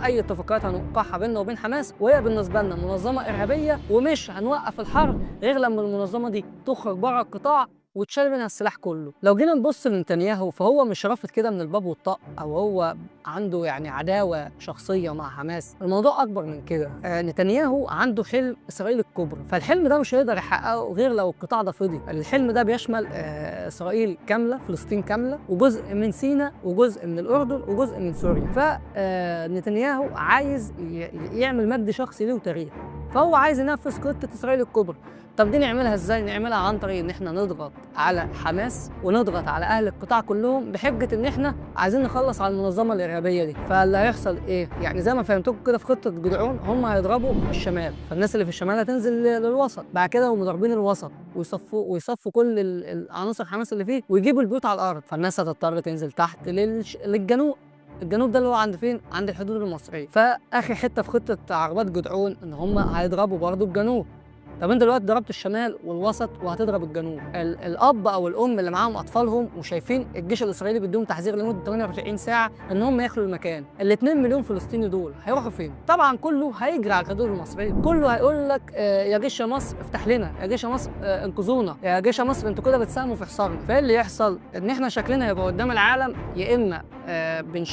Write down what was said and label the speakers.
Speaker 1: اي اتفاقيات هنوقعها بيننا وبين حماس، وهي بالنسبة لنا منظمة ارهابيه، ومش هنوقف الحرب غير لما المنظمة دي تخرج بره القطاع وتشال منها السلاح كله. لو جينا نبص لنتنياهو فهو مش رافض كده من الباب والطق، او هو عنده يعني عداوة شخصية مع حماس، الموضوع اكبر من كده. نتنياهو عنده حلم اسرائيل الكبرى، فالحلم ده مش هيقدر يحققه غير لو القطاع ده فضي. الحلم ده بيشمل اسرائيل كاملة، فلسطين كاملة، وجزء من سيناء، وجزء من الاردن، وجزء من سوريا. فنتنياهو عايز يعمل مجد شخصي ليه وتاريخ، فهو عايز ينفذ خطه اسرائيل الكبرى. طب دي نعملها ازاي؟ نعملها عن طريق ان احنا نضغط على حماس ونضغط على اهل القطاع كلهم بحجة ان احنا عايزين نخلص على المنظمة الارهابية دي. فاللي هيحصل ايه؟ يعني زي ما فهمتكم كده في خطه جدعون، هم هيضربوا الشمال، فالناس اللي في الشمال هتنزل للوسط، بعد كده هم ضاربين الوسط ويصفوا كل العناصر حماس اللي فيه ويجيبوا البيوت على الارض، فالناس هتضطر تنزل تحت للجنوب. الجنوب ده اللي هو عند فين؟ عند الحدود المصرية. فاخر حتة في خطه عربات جدعون ان هم هيضربوا برضه الجنوب. طب انت دلوقتي ضربت الشمال والوسط وهتضرب الجنوب. الاب او الام اللي معاهم اطفالهم وشايفين الجيش الاسرائيلي بيديهم تحذير لمدة 48 ساعة ان هم يخلوا المكان، ال 2 مليون فلسطيني دول هيروحوا فين؟ طبعا كله هيجري على الحدود المصرية، كله هيقول لك يا جيش يا مصر افتح لنا، يا جيش يا مصر انقذونا، يا جيش يا مصر انتوا كده بتساهموا في حصارنا. فايه اللي يحصل؟ ان احنا شكلنا هيبقى قدام العالم يا اما بنشارك